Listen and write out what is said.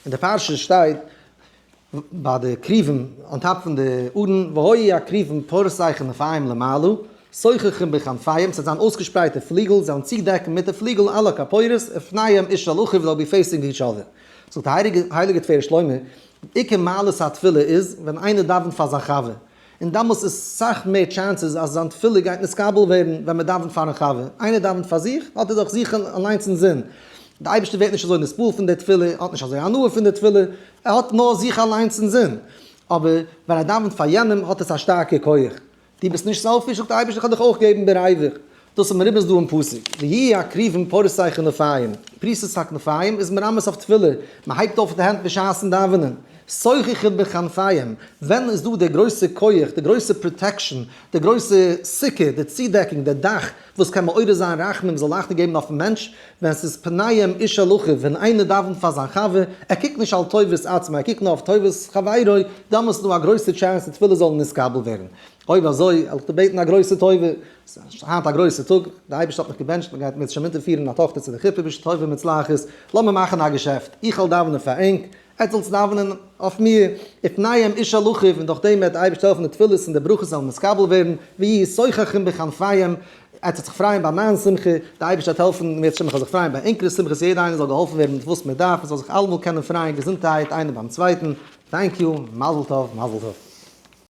אין די פרשה שטייט ביי די כרובים on top פון די ארון, והיו הכרובים פורשי כנפים למעלה, סוככים בכנפיהם, ס'וועט זיין אויסגעשפרייטע פליגל, זיי וועלן צודעקן מיט די פליגל על הכפורת, ופניהם איש אל אחיו, they'll be facing each other. זאגט די הייליגע הייליגע תפארת שלמה, עיקר מעלת התפילה איז ווען איינער דאווענט פאר זיין חבר, און דאמאלס איז סאך מער chances אז זיין תפילה גייט נתקבל ווערן ווען מען דאווענט פארן חבר, איינער דאווענט פאר זיך האט ער דאך זיך אליינס אינזין, די אייבערשטער ווערט נישט אזוי נתפעל פון די תפילה, האט נישט אזוי הנאה פון די תפילה, ער האט נאר זיך אליינס אינזין, אבער ווען ער דאווענט פאר יענעם האט עס א שטארקע כח. דו ביסט נישט selfish, זאגט דער אייבערשטער, איך וועל דיך אויך געבן בריווח. דאס איז מרומז דא אין פסוק, ויהיו הכרובים פורשי כנפים, פריסת הכנפיים איז מרמז אויף תפילה, מען הייבט אויף די הענט בשעת'ן דאווענען, סוככים בכנפיהם, ווען איז דא דער גרויסער כח, די גרויסע protection, די גרויסע סוכה, די צודעקונג, די דאך, וואס קען מעורר זיין רחמים זאל לייכטער געבן אויפן מענטש, ווען ס'איז פניהם איש אל אחיו, ווען איינער דאווענט פאר זיין חבר, ער קוקט נישט על טובת עצמו, ער קוקט נאר אויף טובת חברו, דאמאלס איז דא א גרויסע chance די תפילה זאל נתקבל ווערן. אויב אזוי, וועל איך דיר בעטן א גרויסע טובה, ס'איז היינט א גרויסע טאג, דער אייבערשטער האט מיך געבענטשט, מען גייט מירצעשעם אונטערפירן א טאכטער צו די חופה בשעה טובה ומוצלחת, לאמיר מאכן א געשעפט, איך וועל דאווענען פאר ענק, עטס זאלטס דאווענען אויף מיר, ופניהם איש אל אחיו, און דורך דעם וועט דער אייבערשטער העלפן די תפילות און די ברכות זאלן נתקבל ווערן, ויהיו סוככים בכנפיהם, עטס וועט זיך פרייען ביי מיין שמחה, דער אייבערשטער וועט העלפן אם ירצה השם איך זאל זיך פרייען ביי ענקערע שמחות, יעדער איינער זאל געהאלפן ווערן מיט וואס מען דארף, מען זאל זיך אלעמאל קענען פרייען געזונטערהייט איינער ביים צווייטן, thank you, מזל טוב, מזל טוב.